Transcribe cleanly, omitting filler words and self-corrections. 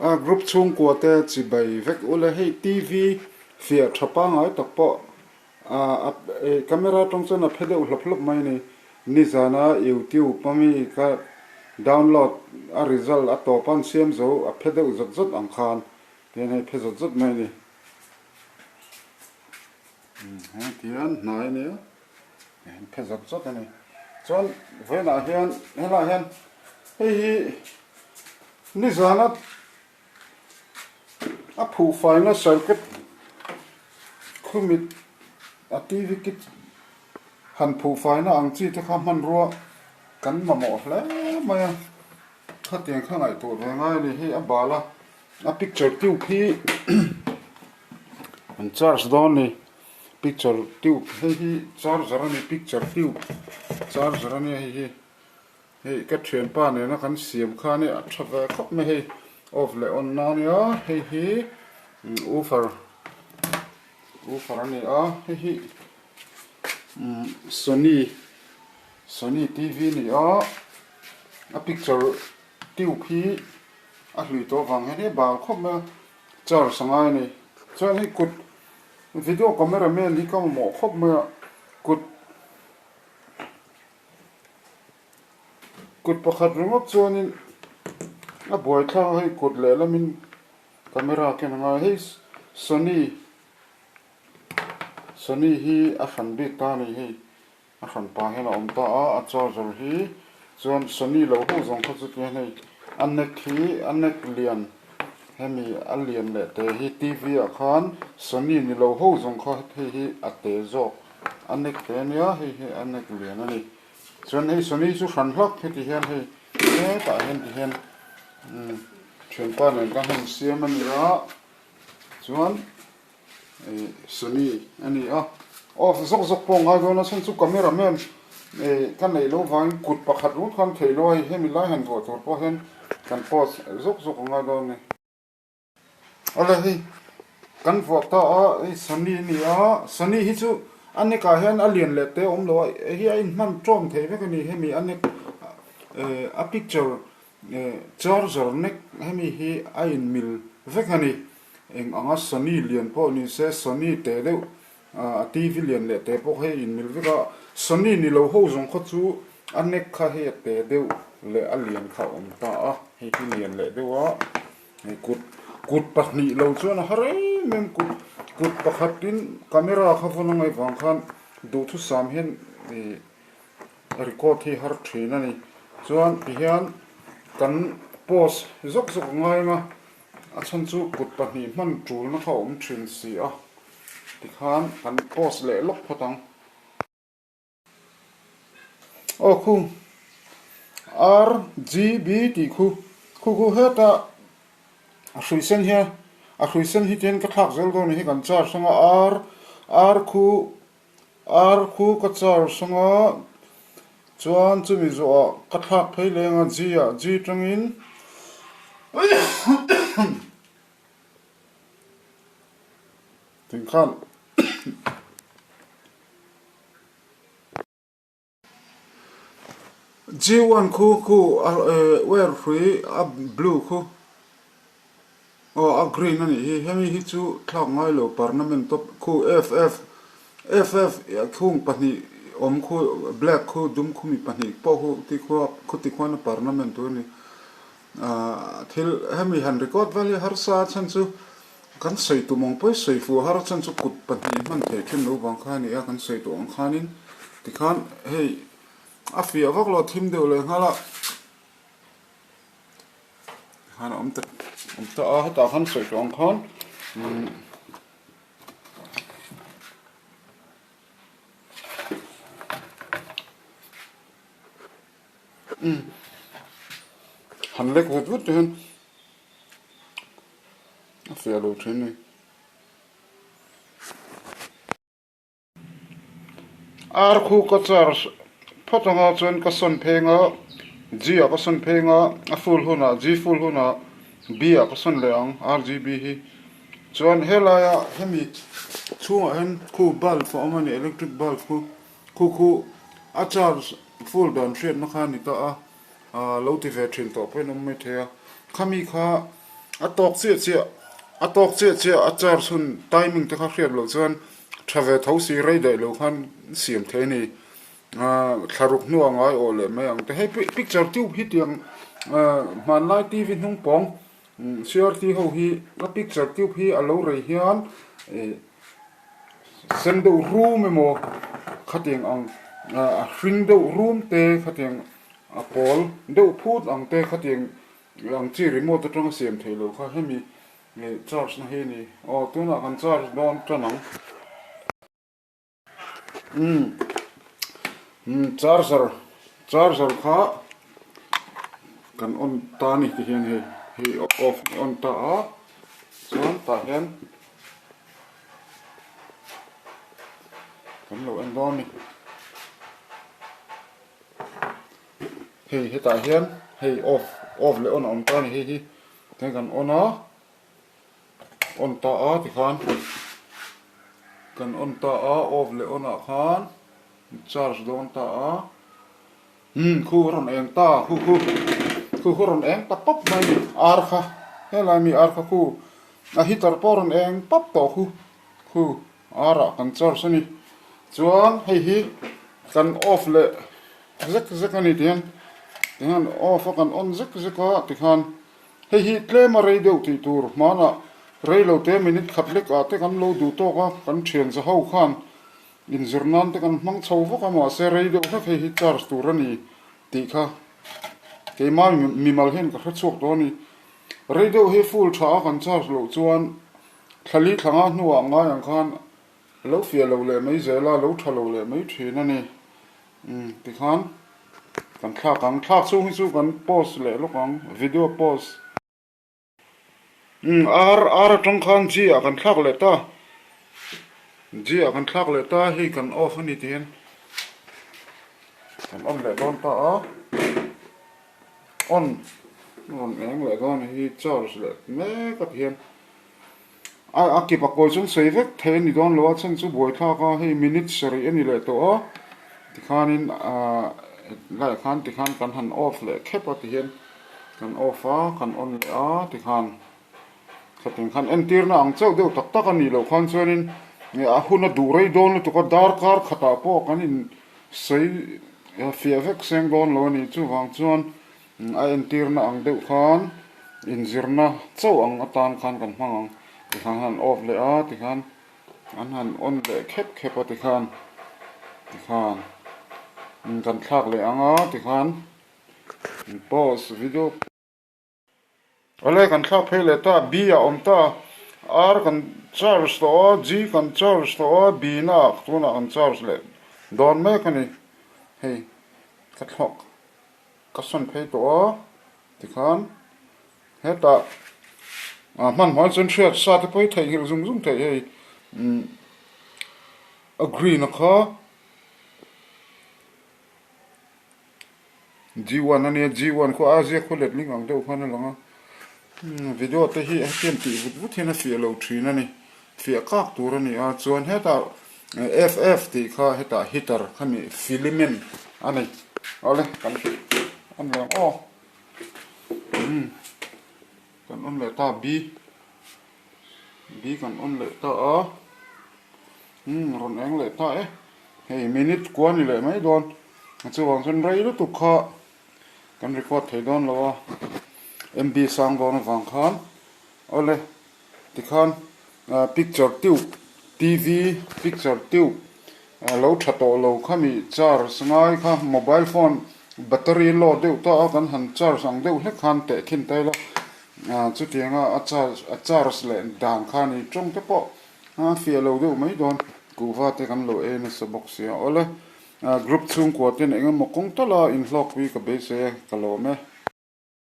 A group chhungkua te chibai vek ule hei TV fiah tha pangai tak pawh a camera atang chuan a phe deuh hlawp hlawp mai a ni. Nizana YouTube a mi ka download a result a tawp a an siam zo a phe deuh zawt zawt ang khan tihian hei phe zawt zawt mai a ni. Hei tihian hnai a nia tihian phe zawt zawt a ni. Chuan vawiinah hian helaiah hian hei hi nizana a phuh faina circuit khumit a TV kit han phuh faina ang chi te kha hmanrua kan mamawh hle mai a khatiang kha ngaihtuah ve ngai a ni hei a bal a a picture tube hi an charge dawn a ni picture tube hei hi charger a ni picture tube charger a nia hei hi. Hei ka thianpa nena kan siam kha ania a tha ve khawp mai hei off leh on na ania hei hi woofer woofer a ni a hei hi Sony Sony T V a ni a a picture tube hi a hlui tawh avang hian hei bal khawp mai a charge a ngai a ni chuan hei kut video camera man hi ka mamawh khawp mai a kut. Kut pakhat ringawt chuanin a buaithlak a hei kut lehlamin camera ken a ngai hei Sony Sony hi a hran bik ta a ni hei a hran pah hian a awm ta a a charger hi chuan Sony lo ho zawng kha chu tihian hei a neck hi a neck lian hemi a lian leh te hi T V ah khan Sony ni lo ho zawng kha hei hi a te zawk. A nek te ania hei hi a nek lian a ni chuan hei Sony chu hran hlak heti hian hei hetah hian ti hian umm thianpa nen ka han siam a ni a chuan ih Sony a ni a off zawk zawk pawh a ngai dawn a chhan chu camera man ih ka neih loh vangin kut pakhat ringawt khan theih loh a hei hemi lai han vuah tur pawh hian kan pause zawk zawk a ngai dawn a ni. Awle hei kan vuah ta a hei Sony a ni a Sony hi chu a neck ah hian a lian leh te a awm lo a hei hi a inhman tawm thei vek a ni hemi a neck eh a picture eh charger neck hemi hi a inmil vek a ni eng anga Sony lian pawh ni se Sony teh deuh A TV lian leh te pawh hei inmil vek a, Sony ni lo ho zawng kha chu a neck kha hei a te deuh leh a lian kha a awm ta a, hei hi lian leh deuh a, hei kut kut pahnih lo chuan a har em em kut kut pakhatin camera kha vawn a ngaih vang khan duhthusam hian ih record hi har thin a ni, chuan tihian kan pause zawk zawk a ngai ang a. A chhan chu kut pahnih hman tulna kha a awm thin si a, tikhan kan post leh lawk phawt ang. Aw khu RGB tih khu khu khu heta a hrui sen hian a hrui sen hi tihian ka thlak zel dawn a ni hi kan charge anga R R khu Ar khu ka charge anga chuan chumi zawhah ka thlak phei leng a G ah G tangin tingkhan G one khu khu wire hrui a blue khu aw a green a nih hi hemi hi chu thlak ngai lo parnament top khu F F F F khung pahnih awm khu black khu dum khu mi pahnih pawh khu ti khua khu ti khuan a parnament tur a ni ah thil hemi han record vel hi harsa a chhan chu Kan sawi tum ang pawi sawi fuh har chan chu kut pahnih hman theih thin lo vang kha a ni a, kan sawi tawh ang khanin tikhan hei a fiah vak lo thim deuh leh nghal a, tikhan a awm ta awm ta a hetah khan sawi tawh ang khan umm. Umm han lek vut vut te hian. A fiah lo thin a ni. Ar khu ka charge phawt anga chuan ka sawn pheng a, G ah ka sawn pheng a, a full hunah G full hunah B ah ka sawn leh ang RGB hi. Chuan helaia hemi chhungah hian khu bulb a awm a ni electric bulb khu, khu khu a charge full dan hriatna kha a ni ta a. Lo ti ve thin tawh pawhin awm mai thei a, khami kha A tawk chiah chiah a tawk chiah chiah a charge hun timing te kha hriat loh chuan tha ve tho si rei daih lo khan siam thei a ni. Thlaruk hnuah ngai awh leh mai ang te. Hei picture tube hi tiang hmanlai TV hnung pawng CRT ho hi a picture tube hi a lo rei hian sen deuh rum emaw khatiang ang a hring deuh rum te khatiang a pawl deuh phut ang te khatiang ang chi remote atanga siam theih loh kha hemi charge na hi a ni. Aw tunah kan charge dawn tan ang. Umm charger charger kha kan on ta a ni ti hian hei hei off on ta a chuan tah hian kan lo en dawn a ni hei hetah hian hei off off leh on a awm ta a ni hei hi tihian kan on a. On ta a tikhan kan on ta a off leh on ah khan charge dawn ta a umm khu a rawn eng ta khu khu khu khu rawn eng ta pap mai a ni ar kha helai mi ar kha khu a heater pawh a rawn eng pap tawh khu khu ar ah kan charge a ni chuan hei hi kan off leh zek zek a ni tihian tihian off a kan on zek zek a tikhan. Hei hi tlem a rei deuh tih tur hmanah rei lo te minute khat lek ah te kan lo duh tawk a, kan thian za ho khan inzir nan te kan hmang chho vak a mahse rei deuh hlek hei hi charge tur a ni tih kha keimah mimal hian ka hre chhuak tawh a ni. Rei deuh hi full tha a kan charge loh chuan thlali thlanga hnuah ngai ang khan lo fiah lo leh mai zel a, lo tha lo leh mai thin a ni. Umm tikhan kan thlak ang, thlak chhung hi chu kan pause leh lawk ang, video pause. Umm ar ar atang khan G ah kan thlak leh ta, G ah kan thlak leh ta hei kan off a ni ti hian kan on leh dawn ta a, on rawn eng leh dawn hi charge leh mek a ti hian. A a kip a kawi chuan sawi vek thei a ni dawn lo a chhan chu buaithlak a hei minute sarih a ni leh tawh a tikhanin ahh laiah khan tikhan kan han off leh khep a tihian kan off a kan on leh a tikhan khatiang khan entirna ang chauh deuh tak tak a nih loh khan chuanin a hun a duh rei dawn lutuk a darkar khatah pawh kan in sawi fiah vek seng dawn lo a ni chuvang chuan A entirna ang deuh khan inzirna chauh ang atan khan kan hmang ang tikhan han off leh a tikhan an han on leh khep khep a tikhan tikhan kan thlak leh ang a tikhan pause video awle kan thlak phei leh ta B a awm ta R kan charge tawh a G kan charge tawh a B na ah tunah kan charge leh dawn mek a ni hei ka thlawk. Ka sawn phei tawh a, tikhan hetah ah hmanhmawh chuan hriat sa te pawh hi theihnghilh zung zung theih hei umm a green a kha G one a nia G one khaw a ziak khaw letling ang deuh khan a lang a video te hi hetiang tih vut vut hian a fiah lo thin a ni fiah kak tur a ni a chuan hetah F F tih kha hetah heater khami filament a ni awle kan on leh ang aw umm kan on leh ta B B kan on leh ta a umm rawn eng leh ta e hei minute kua ni leh mai dawn chuvang chuan rei lutuk kha kan record thei dawn lo a M B sang dawn avang khan awle Tikhan picture tube, TV picture tube lo tha tawh lo khami charge ngai kha mobile phone battery low deuh ta a kan han charge ang deuh hlek khan teh khin ta ila chutianga a charge a charge leh dan kha ni tawng te pawh a fiah lo deuh mai dawn kuhva te kan lo ei nasa bawk sia awle group chhungkua ten engemaw kawng tala inhlawkpui ka beisei a ka lawm e.